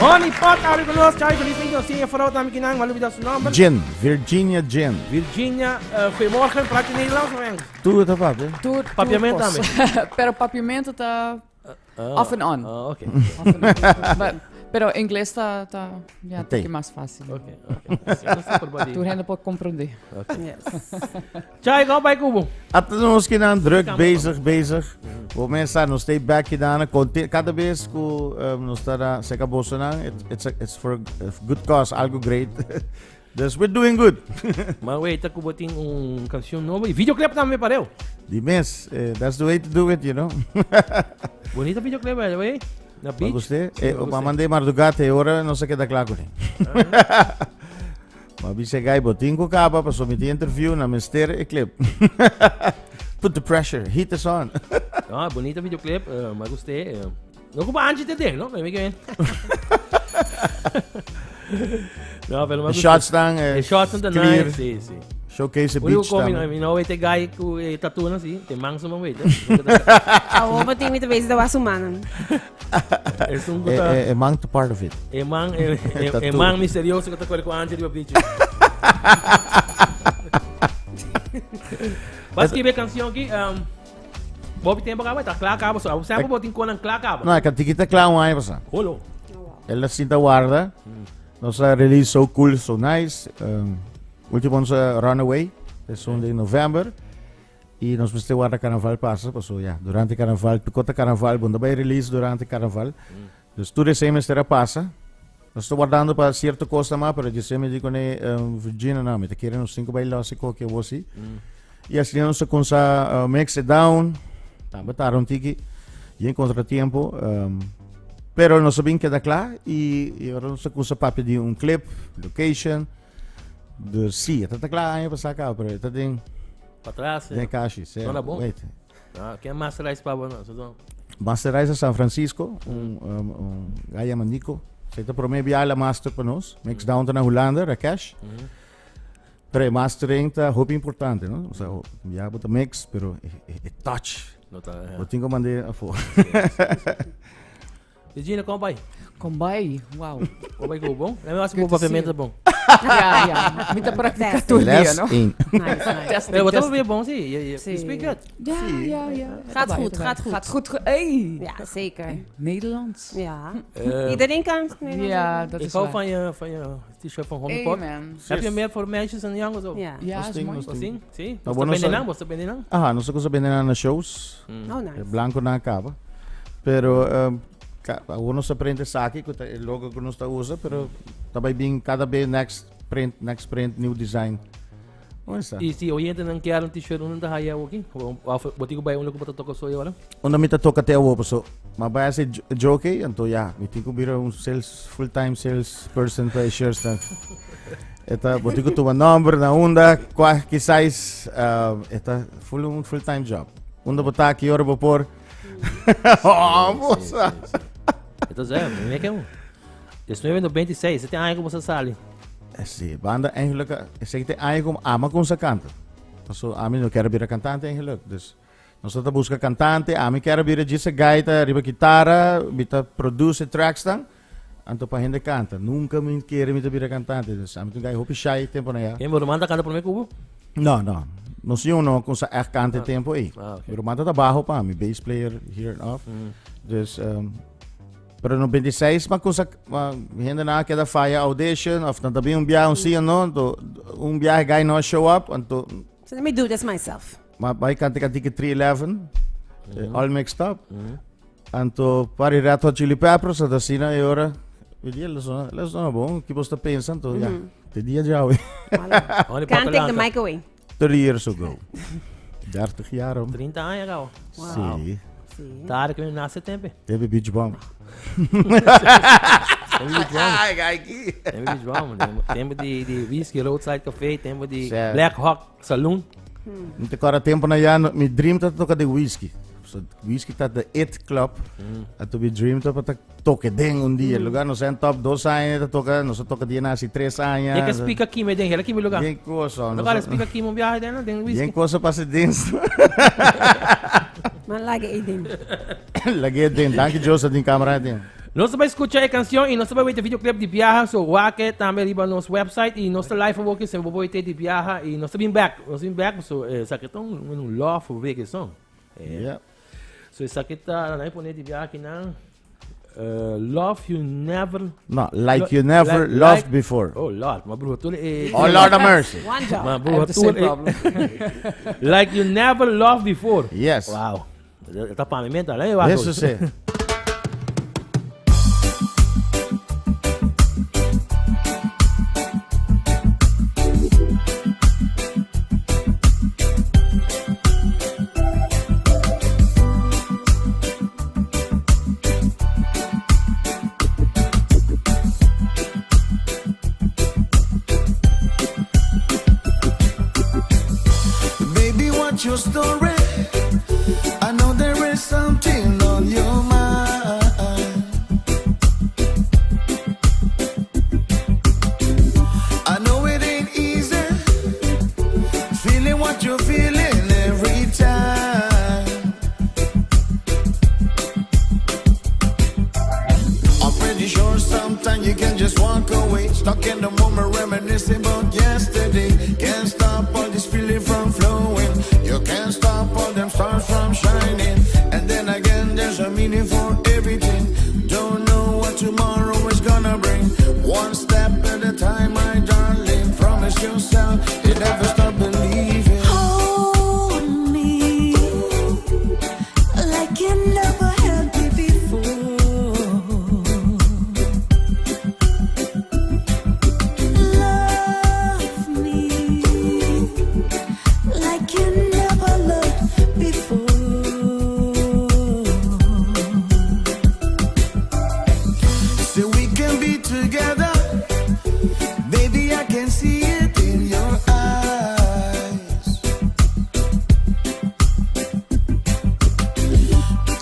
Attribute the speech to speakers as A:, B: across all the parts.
A: Honey Pot awe ku nos. Chai, feliz nos tin e vrouw tambe kinan, m'a lubida su nomber.
B: Gin, Virginia Gin.
A: Virginia, goeiemorgen, praat je Nederlands of Engels?
B: Tur ta papia.
C: Tur, tur
A: Papiamento
C: kos.
A: tambe.
C: Pero papiamento ta off and on.
A: Ah, ok.
C: Off and on. But, pero ingles ta, ta ja,
B: Tei.
C: tiki mas fácil.
A: Ok, ok. Sí, nos ta por body.
C: Tur hende por comprende.
D: Yes.
A: Chai, kom bij Kubo.
B: Ata nos kinan druk
A: Kama,
B: bezig, bezig. Bo mensen nos stay back kinan. Cada vez ku nos ta na seka bosonan, it's for a good cause, algo great. Dus we're doing good.
A: Maar wait, Kubo tin un canción nobo y videoclip tambe pareu.
B: Di mes, that's the way to do it, you know.
A: Bonita videoclip, by the way. Na
B: Pa
A: beach.
B: gusté?
A: Sí, pa
B: Ma
A: gusté.
B: mandé mardugate, ora no se queda klaar con Ma bisa guy, bo tin ku kaba paso mi tin interview na mester e clip. Put the pressure, heat is on.
A: Ah, bonita videoclip, ma gusté. No ku Angie te den, no? Maybe que No, pero
B: The shots dan
A: The shots dan
B: clear.
A: nice, sí, sí.
B: Showcase the
A: Único
B: beach
A: komi,
B: tambe.
A: mi no wete guy ku tattoo na si, te man suma wete.
D: Awo bo tin mi te bezig de was humano.
A: Es un
B: E,
A: kuta.
B: e, e man to part of it.
A: E man, e, e, e
B: Tattoo.
A: man misterioso ku ta kore ku Angie riba beach. Bas skibe canción aki, Bobby tempo kaba, ta kla kaba, so sempre bo tin konan kla kaba.
B: No, e kantikita kla un aña pasá.
A: Holo.
B: El a sinta warda. Nos a release So Cool, So Nice. Último nos a Runaway, esun di november. Y nos mester warda carnaval pasa, paso ya, durante carnaval, picota carnaval, bo no ta bay release durante carnaval. Dus tur esey mester a pasa. Nos ta wardando pa cierto cosnan mas, pero djese mi di cune, Virginia, no, mi ta kere nos tin cu bay los e coke awor si. Y asina nos a cunsa mix it down, tambe tarda un tiki, yen contratiempo, pero nos a bin keda cla y y ora nos a cunsa papia di un clip, location, dus si, e ta ta cla aña pasa caba, pero e ta den
A: Patras,
B: den kashi, si.
A: No la bon.
B: Wait.
A: Ah, ken masterize pa bo no? So, so.
B: Masterize a San Francisco, un, um, un guy llama Nico. Sy ta prome biaha la master pa nos. Mix down ta na Hulanda, Rakesh. Pero e mastering ta hopi importante, no? O sea, ya bo ta mix, pero e, e, e touch.
A: No ta, ja.
B: Bo tin ku mand'é afó.
A: Regina, kon bai?
C: Kon bai? Wow.
A: Kon bai ku bon? Lemme wasi
C: Good
A: bo
C: to see
A: papiamento
C: you.
A: bon.
C: Ja, ja. Mi ta practica
D: Testing.
C: tur dia,
B: Les
C: no?
B: één.
D: Nice, nice.
C: Testing,
A: Pero bo ta
C: testing.
A: papia bon, si. Je, je,
D: Sí.
A: you speak good.
C: Ja, ja, ja.
D: Gaat
C: Erbij,
D: goed,
C: erbij.
D: gaat goed.
C: Gaat goed. Hey.
D: Ja, zeker.
C: Nederlands.
D: Ja. Iedereen kan Nederlands.
C: Ja, dat
A: Ik
C: is
A: hou
C: waar.
A: van je t-shirt van Honey Pot.
C: Amen.
A: Heb je meer voor meisjes en jongens ook?
D: Ja.
C: Ja,
B: Nos
C: is
B: tin,
C: mooi.
B: nos
A: Bos tin? Si?
B: Nou,
A: Bos ta
B: bueno,
A: bende nan? Bos ta bende nan?
B: Aha, nos a kusa bende nan na shows.
D: Oh, nice.
B: E blanco nan a kaba. Pero ka, awor nos ta print esaki ku ta e logo ku nos ta usa, pero ta bai bin kada be next print, next print, new design. Unda esta?
A: Y si oyentenan kier un t-shirt, unda ta haya awoki? Of bo tin ku bai unda ku bo ta toka soy ora?
B: Unda mi ta toka te awo paso ma bai hasi joke anto ya mi tin ku bira un sales full time sales person pa e shirts nan. E ta bo tin ku tuma nomber na unda kua ki size e ta full un full time job. Unda bo ta ki ora bo por. Oh, mosa.
A: Entonces, mi meke un. 1996, e aña ku bo sa sali.
B: Si, banda eigenlijk, esei te aña ku ama kumsa kanta. Paso ami no kier bira kantante eigenlijk. Dus nos ta buska kantante, ami kier bira djis e gaita riba kitara, mi ta produce tracks dan, anto pa hende kanta. Nunka mi kere mi ta bira kantante. Dus ami ta un guy hopi shy tempo na ya.
A: Ken bo ruman ta kanta prome ku bo?
B: No, no. Nos yu no kumsa echt kanta e tempo ei.
A: Ah, ok.
B: Mi ruman ta baho pa mi, bass player here and off. Dus, Pero no 26 ma kusa ma hende na keda falla audition of nan ta bin un biahe un sí o no, anto un biahe guy no show up, anto
D: So let me do this myself.
B: ma bai kanta kantiki 311, all mixed up. Anto pari Red Hot Chili Peppers, anto asina e ora, mi di, lo sona, lo sona bon, ki bo sta pensa, anto ya, te dia djawe.
A: Only
D: Can't take the
A: Portalanta.
D: mic away.
B: 30 years ago. 30 jaar om.
A: 30 aña gauw.
D: Wow.
B: Sí.
D: Sí.
A: Tarde que mi nace tempe.
B: Tempe Beach Bomb.
A: Tempe Beach Bomb.
B: Ai, aqui.
A: Tempe Beach Bomb. Tempe di, di Whiskey Roadside Café. Tempe di
B: Certo.
A: Black Hawk Saloon.
B: Mi te kora tempo na ya, mi dream ta toca de whisky. So, whisky ta de it club. Ato mi dream ta pa ta toque den un dia. Lugar nos en top dos aña ta toca, nos toca dia nasi tres aña.
A: Tem que explica aqui, me den, aqui me lugar.
B: Bien cosa.
A: No cara explica aqui, um viaje den, den whisky.
B: Bien cosa pasa den.
D: Man lage e den.
B: Lage den. Danki Joseph din camera den.
A: Nos ta bai scucha e cancion y nos ta bai weten videoclip di biaha, so wak e tambe riba nos website y nos ta live awor ki se bo por weten di biaha y nos ta bin back, nos ta bin back, so esaki ta un un love reggae song.
B: Yeah.
A: So esaki ta, nan pone di biaha kinan, love you never.
B: No, like you never
A: like,
B: loved
A: like,
B: before.
A: Oh Lord, ma broer tur e.
B: Oh Lord of mercy.
D: One job.
A: Ma
C: I
A: broer
C: have the same
A: tur e.
C: problem.
A: Like you never loved before.
B: Yes.
A: Wow. Ta pa mi menta, lei wacht.
B: Eso sí.
E: Baby, what's your story? I know there is something on your mind. I know it ain't easy feeling what you're feeling every time. I'm pretty sure sometimes you can just walk away. Stuck in the moment, reminiscing about yesterday. Can't stop all this feeling from flowing. You can't stop all them stars from shining. And then again, there's a meaning for everything. Don't know what tomorrow is gonna bring. One step at a time, my darling. Promise yourself you never stop believing.
F: Hold me like you never had me before. Love me like you never loved before.
E: So we can be together. Baby, I can see it in your eyes.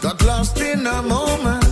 E: Got lost in a moment,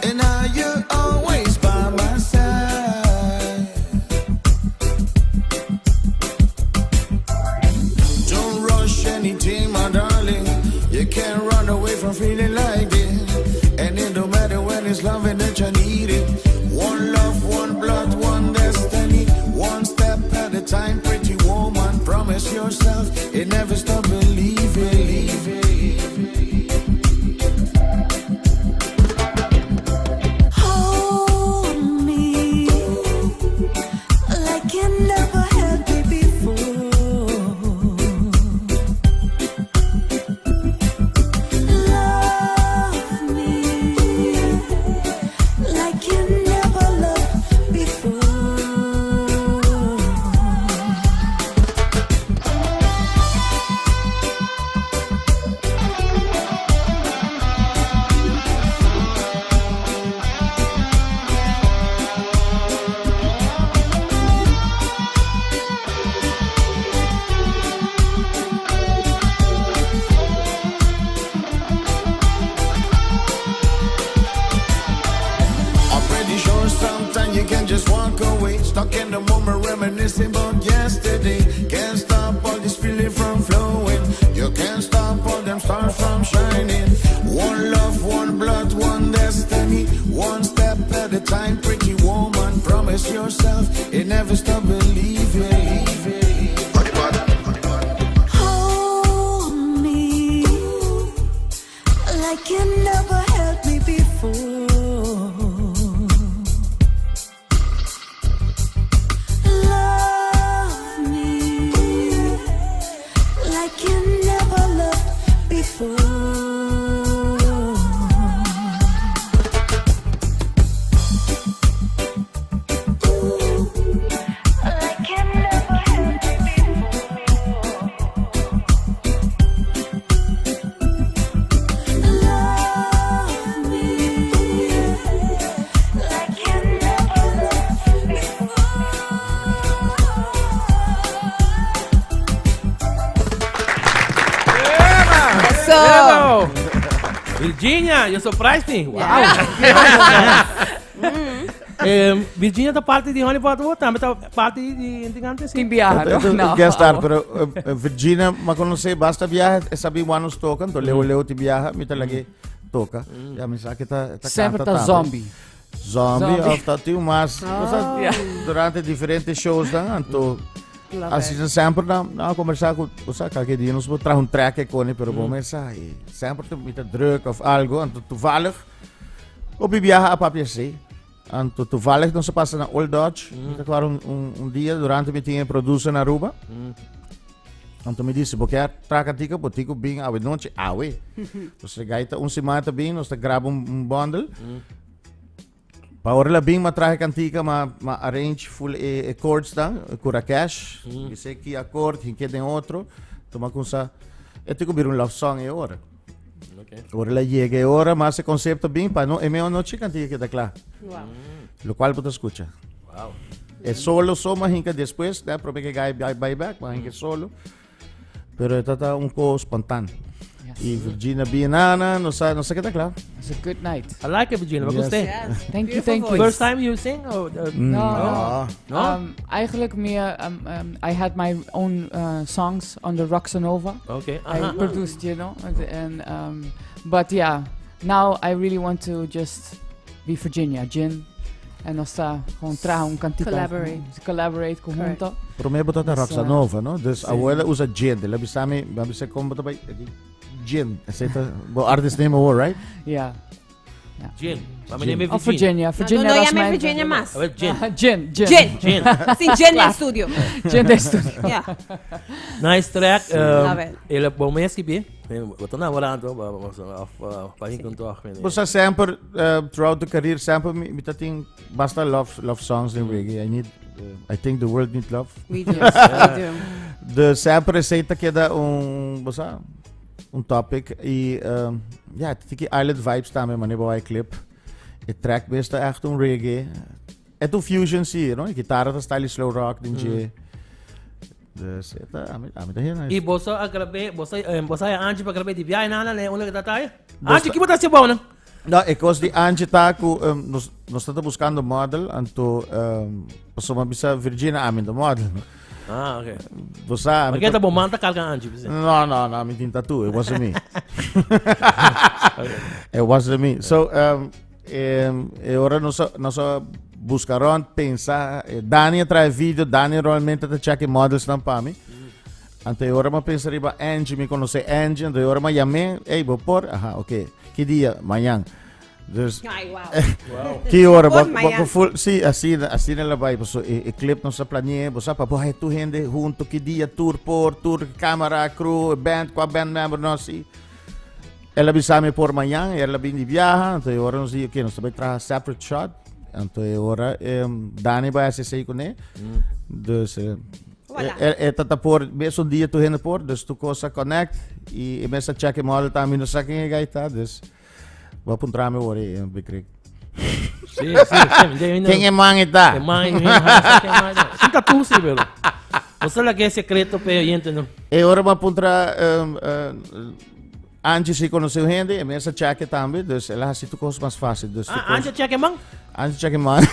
E: and now you're always by my side. Don't rush anything, my darling. You can't run away from feeling like this. And it don't matter when it's loving that you need it. One love, one blood, one destiny. One step at a time, pretty woman. Promise yourself it never stop believing.
F: Hold me like you never had me before. Love me like you never loved before.
E: I'm pretty sure sometimes you can just walk away. Stuck in the moment, reminiscing about yesterday. Can't stop all this feeling from flowing. You can't stop all them stars from shining. One love, one blood, one destiny. One step at a time, pretty woman. Promise yourself it never stop believing.
F: Hold me like you never held me before. Love me like you never loved before. Like you never held me before. Love me like you never loved before.
C: So,
A: Bravo! Virginia, you surprised me. Wow. Virginia ta parti di Honey Pot tambe ta parti di Intrigante, sí.
C: Tin biaha, no? No.
B: Guest star, pero Virginia, ma conoce basta viaje, e sabi one nos toca, entonces leo leo ti viaja, mi ta lagi. toca. Ya mi sa que ta ta
C: Semper
B: canta
C: ta
B: tambe.
C: zombie.
B: Zombie
C: Zombie.
B: of ta tin mas.
D: Oh.
C: Ja.
B: Durante diferente shows dan anto
D: Love
B: Así
D: it.
B: semper na na conversar cu, o sea, cada dia nos traha un track con pero bom mesa e semper te mita druk of algo, anto toevallig op die viaja a papia sí. Anto toevallig nos pasa na Old Dodge, mm. claro un, un, un dia durante mi tinha producer na Aruba. Anto mi dice, bo kier traha cantica, bo tico bin awe noche, awe. Nos gaita un semana ta bin, nos ta graba un, un bundle. Pa ora la bin ma traha cantica, ma, ma arrange full e, e chords dan, cu Rakesh. Mm. Dice ki akkoord, hinke den otro. Toma kunsa, e tico bir un love song e ora.
A: Okay.
B: Ora la llega e ora, mas e concepto bin pa no, e meo noche cantica queda kla.
D: Wow.
B: Lo cual bo ta escucha.
A: Wow.
B: E solo so ma hinka despues, né, prome que gai bai bai back, ma hinka solo. Pero e tata un ko spontan.
C: Yes.
B: Y Virginia Bienana, no sa, no sa keda kla.
C: It's a good night.
A: I like it, Virginia. Wat
B: Yes.
A: gusta?
D: Yes.
C: Thank you,
D: Beautiful
C: thank you.
D: voice.
A: First time you sing? Or,
C: No.
B: No.
A: No?
C: Eigenlijk meer, I had my own songs on the Roxanova.
A: Okay.
C: I
A: Aha.
C: produced, you know, and but yeah, now I really want to just be Virginia, Gin. En nos ta gewoon traha un cantica.
D: Collaborate.
C: Collaborate conjunto.
B: Prome bo tata
C: Dus,
B: Roxanova, no? Dus
C: sí.
B: abuela usa gin. La bisami, ba bisa kon bo ta bai gin. Ese ta bo artist name award, right?
C: Ja.
A: Gin. Maar mijn naam is
C: Of Virginia. Virginia
D: No, no
C: was
D: llame
C: mijn-
D: Virginia mas.
A: A ver, Gin.
C: Gin, gin.
D: Gin.
A: Gin.
D: Sin gin in studio.
C: Gin de studio.
D: Ja.
A: Nice track.
D: Love it.
A: El bom mes que Wat dan nou aan toch? Of waar je kunt toch.
B: Bo sa semper throughout the career semper mi mi ta tin basta love love songs in reggae. I need I think the world need love.
D: We do. We do.
B: De semper esey ta keda un bo sa un topic y ja tiki island vibes tambe mane bo hay clip. E track mes ta echt un reggae. E ta un fusion si, no? E kitara ta style slow rock den dje. Dus e ta, ami, ami ta heel nice.
A: Y boso a grabé, boso, eh, boso a Angie pa grabé di viaje nana, ne, unda que ta tayo? Angie, ki bo ta haci bou, no?
B: No, e cos di Angie ta cu um, nos, nos ta buscando model, anto um, pasobra mi bisa Virginia ami ta model.
A: Ah, ok.
B: Bo sa,
A: Maar
B: mi
A: ke
B: ta
A: ta bo man ta carga Angie, bisa?
B: No, no, no, mi tin tattoo, it wasn't me. It wasn't me. So, um, E ora nos a, nos a busca rond, pensa. Eh, Dani a trae video, Dani realmente ta check e models nan pa mi. Anto e ora ma pensa riba Angie, mi conoce Angie, anto e ora ma yamé, hey, bo por? Aha, ok. Ki dia? Mañan. Dus,
D: Ay, wow.
B: ki ora?
D: Por
B: Bo, bo,
D: mañan.
B: full, sí, así, así na la bai. Paso, e, e clip nos a planeé, bo sa pa bo hay tu hende junto, ki dia, tour por, tour, camera, crew, band, qua band member, no, sí. El a bisa mi por mañan, el a bin di biaha, anto e ora nos di, ok, nos ta bai traha separate shot, anto e ora Dani bai hasi esei kuné, dus e,
D: Voilà.
B: e, e ta ta por mes un dia tur hende por, dus tur kos a connect, i e mes a check e model tambe, no sa ken e gai ta, dus bo a puntra mi ora e bekrik.
A: Sí, sí, sí.
B: Ken e man e ta?
A: E man, e man, ken e man ta? Sin tatu sí, pero. No sa la ke secreto pe oyente no.
B: E ora bo a puntra Angie si conoce un hende, e mes a check tambe, dus el a haci tur cos mas facil. Dus
A: Ah, Angie check e man?
B: Angie check e man.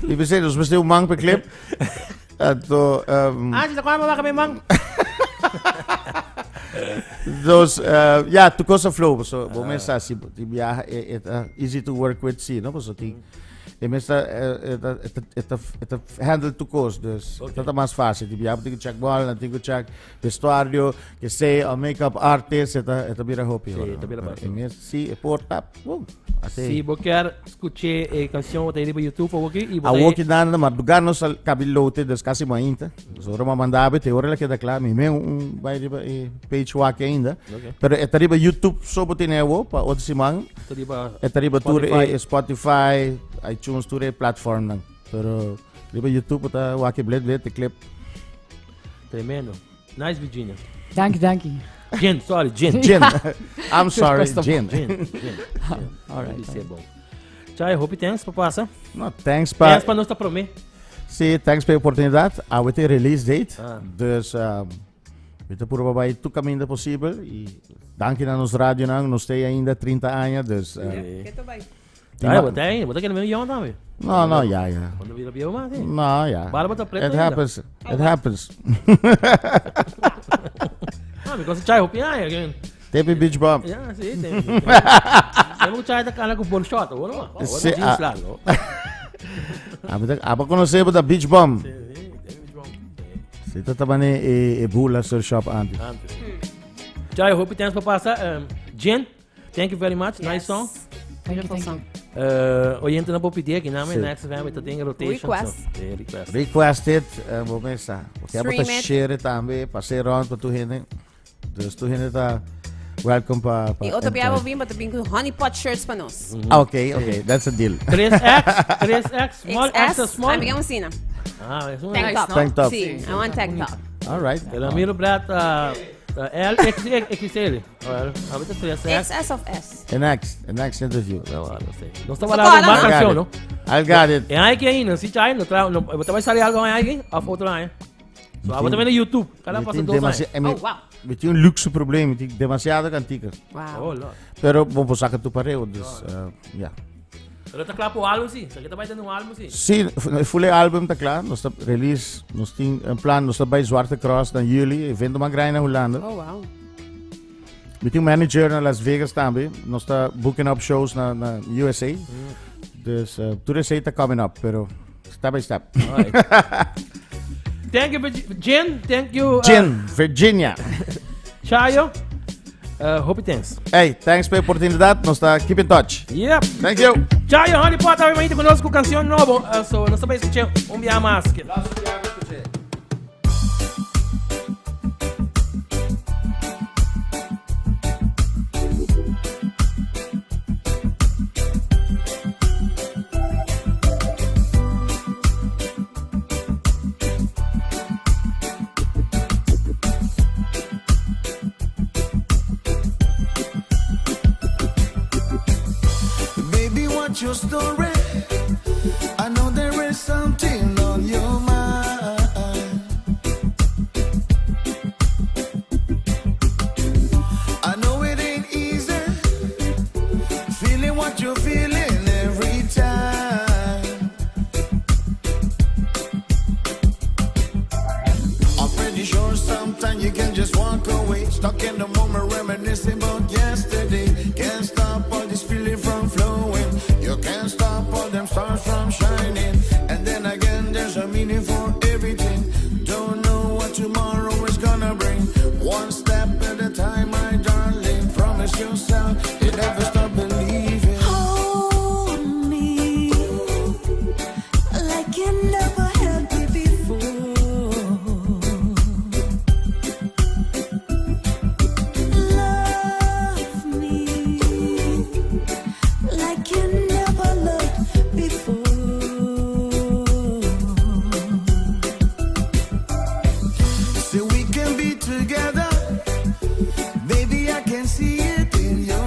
B: I pensei, nos mester un man pe clip. Anto,
A: Angie, ta kwama wak mi man?
B: Dus, ja, tur cos a flow. So, bo mes sa, si bo biaha, e ta easy to work with, si, no? Paso tin E mes ta e ta e ta e ta e ta handle tur kos, dus
A: Ok.
B: ta ta mas fácil. Di biaha bo tin ku check bòl, nan tin ku check vestuario, ke sei, o make-up artist, e ta e ta bira hopi
A: Sí,
B: ora.
A: e ta bira
B: Pero
A: hopi.
B: e mes si e por ta, boom, así.
A: Si bo kier skuché e kanshon bo ta riba YouTube awoki i bo ta
B: Awoki nan na madrugá nos a kabi lote, dus kasi mainta. Dus ora mi a manda bo, te ora el a keda kla. Mi mes un bai riba e page wak ainda.
A: Ok.
B: Pero e ta riba YouTube so bo tene awo pa otro siman.
A: Ta riba
B: E ta riba tur
A: Spotify.
B: e Spotify, iTunes, tur e platformnan. Pero riba YouTube bo ta wak e blet blet e clip.
A: Tremendo. Nice Virginia.
C: Danki, danki.
A: Gin, sorry, gin.
B: Gin. I'm sorry,
C: Cuesta-
B: gin.
A: Gin, gin.
C: All right.
A: Debe ser bom. Chai, hopi thanks pa pasa.
B: No, thanks pa.
A: Thanks pa nos ta prome.
B: Sí, thanks pa e oportunidad. Awe ta e release date.
A: Ah.
B: Dus mi ta purba bai tur caminda posibel. Y danki na nos radionan. Nos ta ainda 30 aña. Dus,
A: Sí.
D: Ke ta bai?
B: tin
A: Ay, bo ta ainda. Bo ta kende medio yong tambe.
B: No, no, ya, ya.
A: Cuando bira bieu mas, sí.
B: No, ya.
A: Barba ta preto
B: It
A: ainda.
B: happens. It happens.
A: Ah, mi konoce Chai hopi aña. Ken.
B: Tepi Beach Bum.
A: Ja, si, tem. Tem un Chai ta cana cu bol short, hoor, no? Hoor,
B: Si,
A: jeans
B: ah.
A: largo.
B: Aba ta- aba conoce bo da Beach Bum.
A: Si, si, tem Beach Bum. Si.
B: Si ta tabane e, e bula sur shop antes.
A: Antes. Chai, hopi thanks pa pasa. Jen, thank you very much. Nice song.
C: Thank you,
D: Beautiful
C: thank
D: song.
C: you.
A: Oyente na por pidi aki name
B: Si.
A: next FM ta den rotation.
D: Request.
A: So, eh, request.
B: Request it, bo mesa. Porque abo ta
D: Stream it.
B: share tambe, pase rond pa tu hende. Dus tu hende ta welcome pa pa
D: Y otro
B: entra.
D: biaha bo bin, bo ta bin cu honey pot shirts pa nos.
B: Ah, ok, ok, that's a deal.
A: 3X, 3X, small, extra
D: XS.
A: small.
D: Ay, mi ke asina.
A: Ah, es un
D: Tank
C: Nice,
D: top.
C: no?
B: Tank top.
D: Si, I want tank top.
B: All right.
A: El amigo Brad, L, X, XL. A ver, 3X.
D: XS of S.
B: The next, the next interview.
A: No, no sé. No estaba hablando
D: Socorro,
A: más
D: no?
A: canción, ¿no?
B: I got it.
A: En hay que ir, no, si chay, no trae, no, te va a salir algo en alguien, of otro año. So, ahora también en YouTube. Cada
B: Mi
A: pasa
B: tin
A: dos años.
D: Oh, wow.
B: Mi tin un luxe probleem, mi tin demasiado cantica.
D: Wow.
A: Oh, Lord.
B: Pero bom, bo saca tu pareo, dus ja.
A: Pero ta kla pa un álbum, sí. Sa ke ta bai tende un álbum, sí.
B: Sí, full e álbum ta kla. Nos ta release, nos tin un plan, nos ta bai Zwarte Cross na juli, evento mas grandi na Hulanda.
D: Oh, wow.
B: Mi tin un manager na Las Vegas tambe. Nos ta booking up shows na, na USA. Dus tur esei ta coming up, pero step by step.
A: Alright. Thank you, Jin. Thank you.
B: Jin, Virginia.
A: Chayo. Hopi thanks.
B: Hey, thanks pa e oportunidad. Nos ta keep in touch.
A: Yep.
B: Thank you.
A: Chayo Honey Pot awe mainta cu nos cu cancion nobo. So nos ta bay escucha un bia mas.
E: Baby, what's your story? I know there is something on your mind. I know it ain't easy feeling what you're feeling every time. I'm pretty sure sometimes you can just walk away. Stuck in the moment, reminiscing about yesterday. Can't stop all this feeling from flowing. You can't stop all them stars from shining. And then again, there's a meaning for everything. Don't know what tomorrow is gonna bring. One step at a time, my darling. Promise yourself you never stop believing.
F: Hold me like you never had me before. Love me like you never loved before.
E: So we can be together. Baby, I can see it in your